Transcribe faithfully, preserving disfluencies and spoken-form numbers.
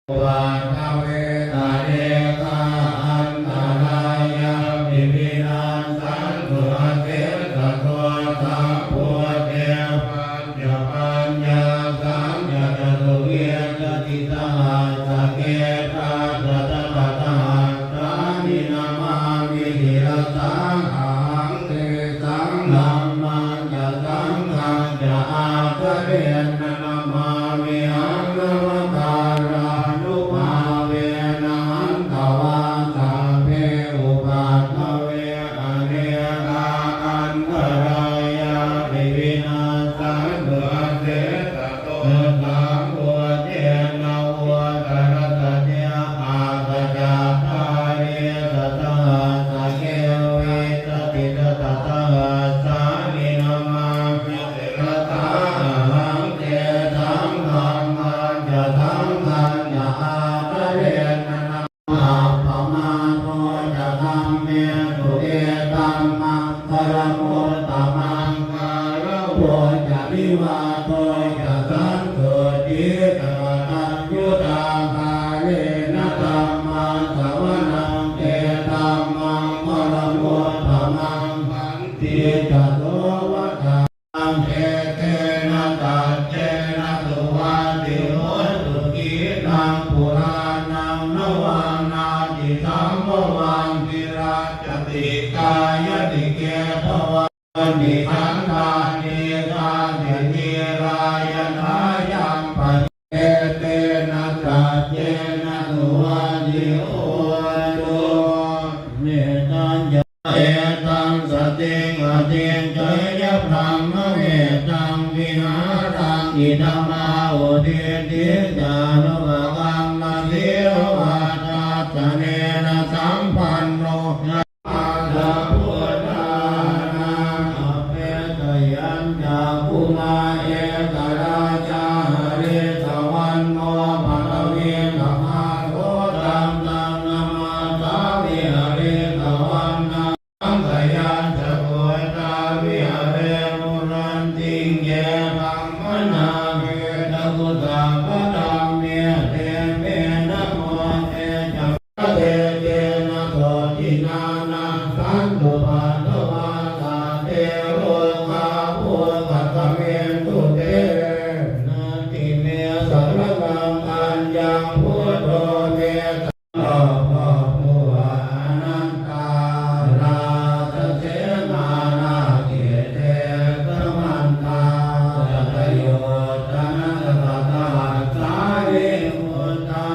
upaddave, anekā antarāyāpi vinassantu asesato. Sambuddhe pañcapaññāsañca catuvīsatisahassake dasasatasahassāni namāmi sirasā ahaṃ. Tesaṃ dhammañca saṅghañca ādarena namāmihaṃ. Namakārānubhāvena hantvā sabbe upaddave, anekā antarāyāpi vinassantu asesato. Sambuddhe navuttarasate aṭṭhacattāḷīsasahassake vīsatisatasahassāni namāmi sirasā ahaṃ. Tesaṃ dhammañca saṅghañca ādarena namāmihaṃ. Appamādo ca dhammesu etammaṅgalamuttamaṃ. Gāravo ca nivāto ca santuṭṭhī ca kataññutā, kālena dhammassavanaṃ etammaṅgalamuttamaṃ. Khantī ca sovacassam etena saccena suvatthi hotu. Khīṇaṃ purāṇaṃ navaṃ natthi sambhavaṃ, cirassa tiṭṭhāyatike bhavanti. Khandhā dīghā ca thīrā yathāyaṃ paṭi etena saccena suvatthi hotu. Mettañca etaṃ satiṃ adhiṭṭheyya brahmametaṃ vihāraṃ idhamāhu. Diṭṭhiñca anupagamma sīlavā dassanena sampanno. Sabbe sayañcakkhumā ekarājā harissavaṇṇo paṭhaviṃ sabāso, taṃ taṃ namassāmi harissavaṇṇaṃ. Tayajja guttā viharemu rattiṃ. Ye brāhmaṇā vedagu sabbadhamme, te me namo te ca tejena sotthinā nassantupaddavā. Sabbe rogā vūpasamentu te. Natthi me saraṇaṃ aññaṃ, buddho me